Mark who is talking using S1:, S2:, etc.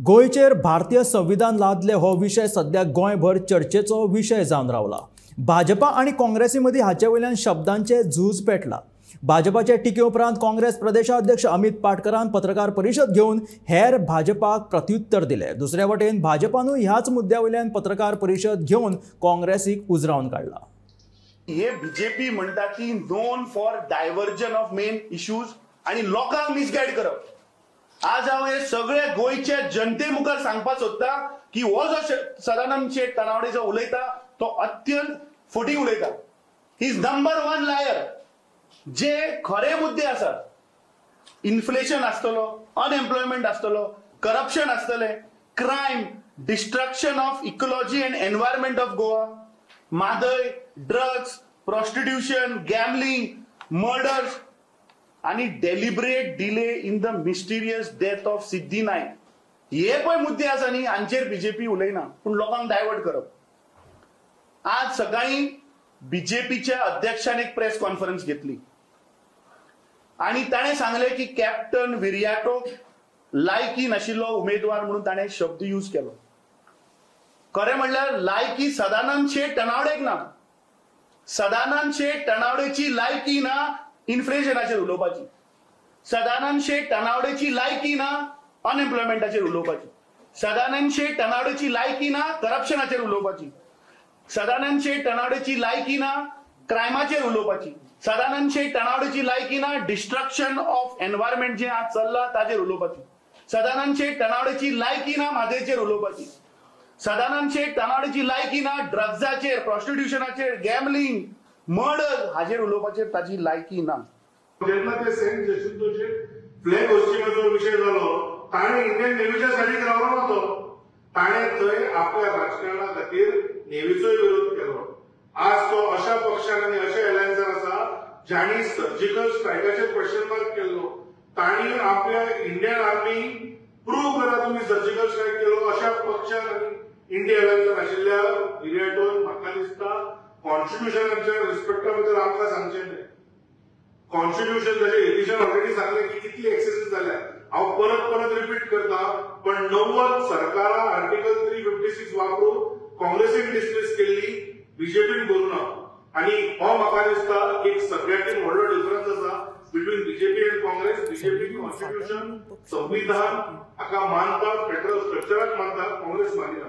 S1: गोंयचेर भारतीय संविधान लादले हो विशय सध्या गोंयभर चर्चेचो विशय जावन रावला। भाजपा आनी काँग्रेसी मदीं हाचे वयल्यान शब्दांचे झूज पेटला। भाजपाचे टिके उपरांत काँग्रेस प्रदेशाध्यक्ष अमित पाटकरान पत्रकार परिशद घेवन हेर भाजपाक प्रत्युत्तर दिले। दुसरे वटेन भाजपानूय ह्याच मुद्द्या वयल्यान पत्रकार परिशद घेवन काँग्रेसीक उजरावन काडला।
S2: हे बीजेपी म्हणटा ती known for diversion of main issues आणि लोकांक मिसगायड करप। आज हांव हे सगळे गोंयच्या जनते मुखार सांगपाक सोदता की हो जो सदानंद शेट तानावडे जो उलयता तो अत्यंत फटी उलयता। He is number 1 liar. जे खरे मुद्दे आसात, इन्फ्लेशन आसतलो, अनएम्प्लॉयमेंट आसतलो, करप्शन आसतले, crime, destruction of ecology and environment of Goa, Mhadei, drugs, prostitution, gambling, murders आणि deliberate delay in the mysterious death of Siddhi Naik, हे पळय मुद्दे आसा न्ही, हांचेर बीजेपी उलयना, पूण लोकांक डायवर्ट करप। आज सकाळी बीजेपीच्या अध्यक्षान एक प्रेस कॉन्फरन्स घेतली आणि ताणें सांगलें की कॅप्टन विरियाटो लायकी नाशिल्लो उमेदवार म्हणून ताणें शब्द यूज केलो। खरें म्हणल्यार लायकी सदानंद शेट तनावडेक ना, सदानंद शेट तनावडेची लायकी ना इन्फ्लेशनाचेर उलोवपाची, सदानंद शेट तनावडेची लायकी ना अनएम्प्लॉयमेंटाचेर उलोवपाची, सदानंद शेट तनावडेची लायकी ना करप्शनाचेर उलोवपाची, सदानंद शेट तनावडेची लायकी ना क्रायमाचेर उलोवपाची, सदानंद शेट तनावडेची लायकी ना डिस्ट्रक्शन ऑफ एनवायरमेंट जे आज चल्ला ताचेर उलोवपाची, सदानंद शेट तनावडेची लायकी ना म्हादयचेर उलोवपाची, सदानंद शेट तनावडेची लायकी ना ड्रग्साचेर, प्रॉस्टिट्युशनाचेर, गॅमलिंग, मर्डर हाचेर उलोवपाचेर ताची लायकी ना।
S3: जेन्ना ते सेंट जेसिंतोचेर फ्लॅग होस्टिंगाचो विशय जालो, ताणें इंडियन नेव्हीच्या सायडीक रावलो ना, तो ताणें थंय आपल्या राजकारणा खातीर नेव्हीचोय विरोध केलो। आज तो अशा पक्षान आनी अशा एलायन्सान आसा जांणी सर्जिकल स्ट्रायकाचेर क्वेश्चन मार्क केल्लो, तांणी आपल्या इंडियन आर्मी प्रूव्ह करा तुमी सर्जिकल स्ट्रायक केलो, अशा पक्षान आनी इंडिया एलायन्सान आशिल्ल्या विरियाटोन म्हाका दिसता कॉन्स्टिट्युशनाच्या रिस्पेक्टा बद्दल आमकां सांगचें न्हय। कॉन्स्टिट्युशन जशें यतीशान ऑलरेडी सांगलें की कितली एक्सेसीस जाल्या, हांव परत परत रिपीट करता, पण 90 सरकारां आर्टिकल 356 वापरून काँग्रेसीन डिसमिस केल्ली, बीजेपीन करूं ना। आनी हो म्हाका दिसता एक सगळ्यांत व्हडलो डिफरन्स आसा between BJP and Congress. BJP constitution, संविधान हाका मानता, फेडरल स्ट्रक्चराक मानता, काँग्रेस मानिना।